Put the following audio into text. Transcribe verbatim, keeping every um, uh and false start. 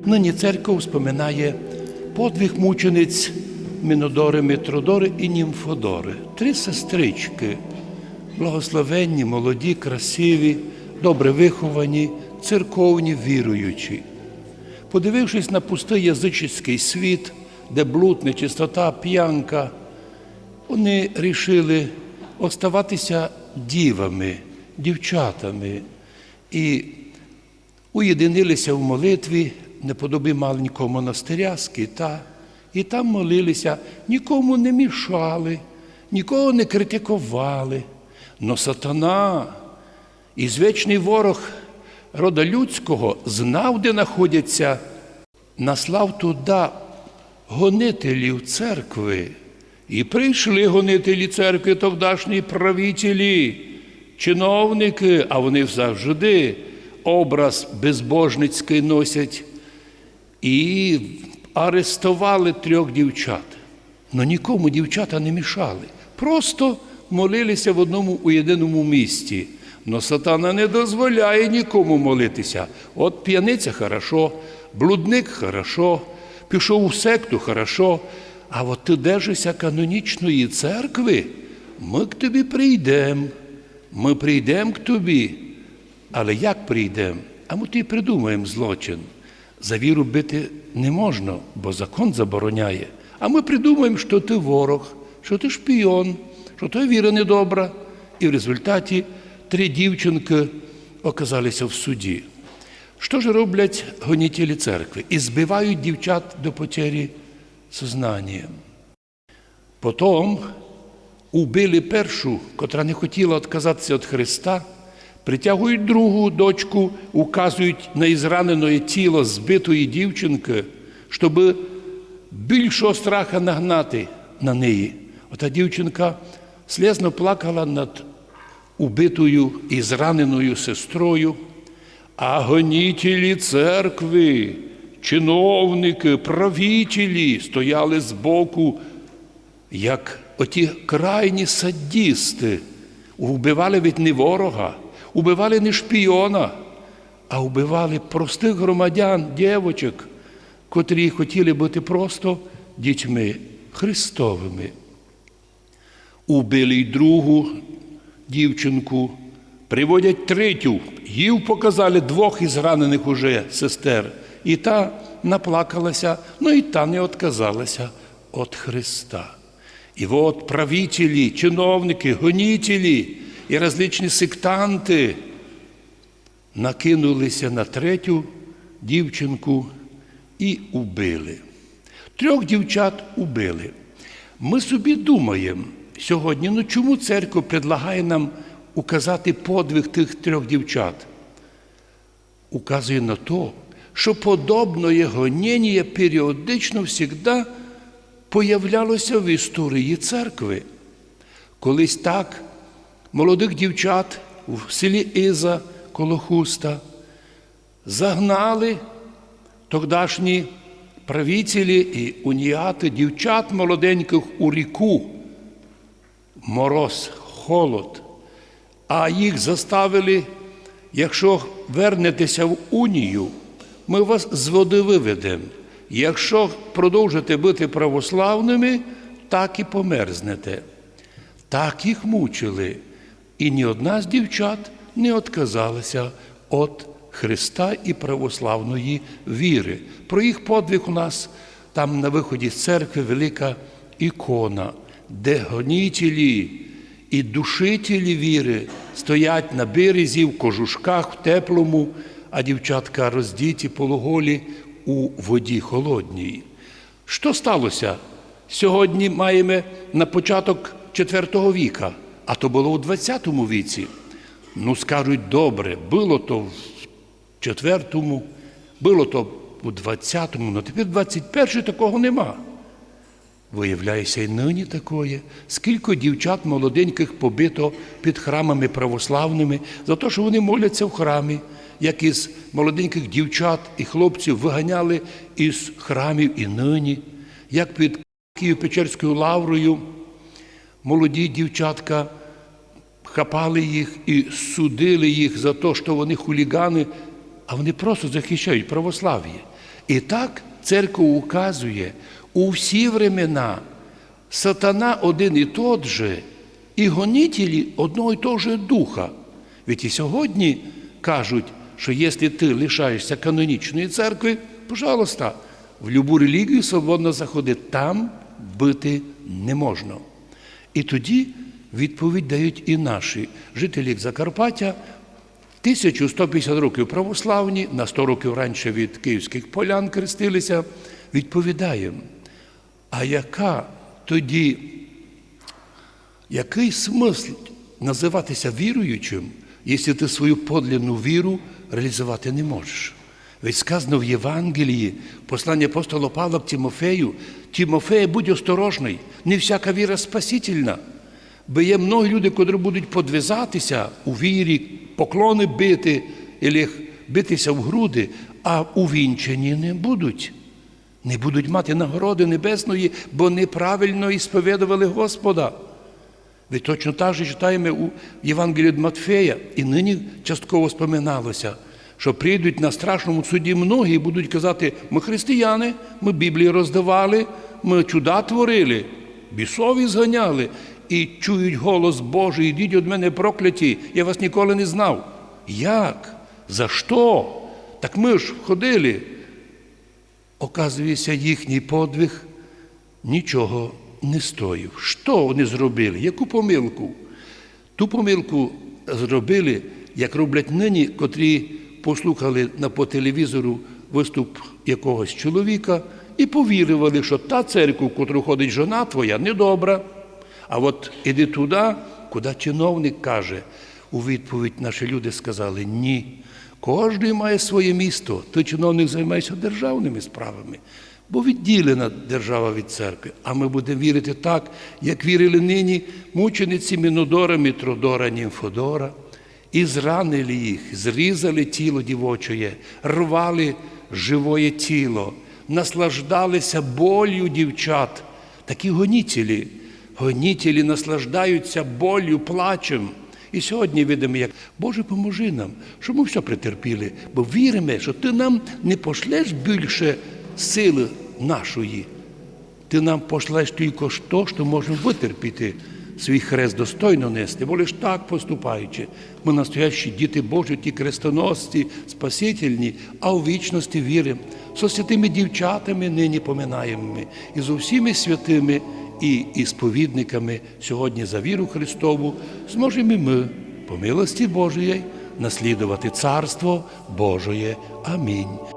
Нині церква вспоминає подвиг мучениць Минодори, Митродори і Німфодори. Три сестрички, благословенні, молоді, красиві, добре виховані, церковні, віруючі. Подивившись на пустый язычеськый світ, де блуд, нечистота, п'янка, вони рішили оставатися дівами, дівчатами. І уєдинили ся в молитві, неподобі маленького монастиря, скита, і там молили ся, нікому не мішали, нікого не критиковали. Но сатана, извечный ворог рода людського, знав, де находять ся, наслав туда гонителів церкви. І прийшли гонителі церкви, тогдашні правителі, чиновники, а вони завжди образ безбожницькый носять, і арестовали трьох дівчат. Но нікому дівчата не мішали. Просто молили ся в одному у єдиному місці. Но сатана не дозволяє нікому молити ся. От п'яниця — хорошо, блудник — хорошо, пішов у секту — хорошо, а от ты держиш ся канонічної церкви, мы к тобі прийдем, мы прийдем к тобі. Але як прийдем? А мы тобі придумаєм злочин. За віру бити не можна, бо закон забороняє. А мы придумаєм, што ты ворог, што ты шпіон, што твоя віра недобра. І в результаті три дівчинки оказали ся в суді. Што ж роблять гонителі церкви? Избивають дівчат до потери сознания. Потом убили першу, котра не хотіла отказати ся од Христа, притягують другу дочку, указують на израненоє тіло збитої дівчинки, щобы більшого страха нагнати на неї. Ота дівчинка слезно плакала над убитою і зраненою сестрою, а гонителі церкви, чиновники, правителі стояли збоку, як оті крайні садісты. Убивали ведь не ворога, убивали не шпіона, а убивали простых громадян, дівочок, котрі хотіли быти просто дітьми Христовыми. Убили й другу дівчинку, приводять третю. Їй показали двох із раненых уже сестер. І та наплакала ся, но і та не отказала ся од Христа. І от правителі, чиновники, гонителі і различні сектанты накинули ся на третю дівчинку і убили. Трьох дівчат убили. Мы собі думаєм сьогодні, ну чому церква предлагає нам указати подвиг тых трьох дівчат? Указує на то, што подобноє гоненіє періодично всегда появляло ся в історії церкви. Колись так молодых дівчат в селі Иза коло Хуста загнали тогдашні правителі і уніаты дівчат молоденькых у ріку. Мороз, холод. А їх заставили: якщо вернете ся в унію, мы вас з воды выведем. Якщо продовжите быти православными, так і померзнете. Так їх мучили, і ні одна з дівчат не отказала ся од Христа і православної віры. Про їх подвиг у нас там на выході з церкви велика ікона, де гонителі і душителі віры стоять на березі в кожушках, в теплому, а дівчатка роздіті, полуголі у воді холодній. Што стало ся? Сьогодні маєме на початок четвертого віка, а то было у двадцятому віці. Ну, скажуть, добре, было то в четвертому, было то у двадцятому, но тепер двадцять першый, такого нема. Выявляє ся, і нині такоє. Скілько дівчат молоденькых побито під храмами православными за то, што вони молять ся в храмі, як із молоденькых дівчат і хлопців выганяли із храмів і нині, як під Києво-Печерською лаврою молоді дівчатка хапали їх і судили їх за то, што вони хуліганы, а вони просто захищають православіє. І так церква указує, у всі времена сатана один і тот же, і гонителі одного і того же духа. Ведь і сьогодні кажуть, що якщо ти лишаєшся канонічної церкви, пожалуйста, в любу релігію свободно заходи, там бити не можна. І тоді відповідь дають і наші жителі Закарпаття, тисячу сто пятдесят років православні, на сто років раніше від київських полян крестилися, відповідаємо: а яка тоді, який смысл називатися віруючим, якщо ти свою подлинну віру реалізувати не можеш? Ведь сказано в Євангелії, посланні апостола Павла к Тимофею: Тимофея, будь осторожный, не всяка віра спасительна. Бо є многі люди, котрі будуть подвизатися у вірі, поклони бити, або битися в груди, а увінчені не будуть. Не будуть мати нагороди небесної, бо неправильно ісповідовали Господа. Ведь точно так же читаємо у Євангелії від Матфея, і нині частково споминалося, що прийдуть на страшному суді многі і будуть казати: «Мы християни, мы Біблії роздавали, мы чуда творили, бісов изганяли». І чують голос Божий: «Ідіть від мене, прокляті, я вас ніколи не знав». Як? За що? Так мы ж ходили. Оказується, їхній подвиг нічого не стоїв. Що вони зробили? Яку помилку? Ту помилку зробили, як роблять нині, котрі послухали на, по телевізору виступ якогось чоловіка і повірували, що та церква, в котру ходить жона твоя, недобра. А от іди туди, куди чиновник каже. У відповідь наші люди сказали: «Ні. Кожний має своє місто. Ти, чиновник, займаєшся державними справами, бо відділена держава від церкви. А ми будемо вірити так, як вірили нині мучениці Мінодора, Мітродора, Німфодора. І зранили їх, зрізали тіло дівочоє, рвали живоє тіло, наслаждалися болью дівчат». Такі гонителі, гонителі наслаждаються болью, плачем. І сьогодні видимо, як: «Боже, поможи нам, що ми все претерпіли, бо віримо, що ти нам не пошлеш більше сили нашої. Ти нам пошлеш тільки то, що можемо витерпіти, свій хрест достойно нести». Бо лиш так поступаючи, ми настоящі діти Божі, ті крестоносці спасительні, а у вічності віримо. Зо святими дівчатами нині поминаємося, і зо всіми святими і ісповідниками сьогодні за віру Христову зможемо і ми, по милості Божої, наслідувати Царство Божоє. Амінь.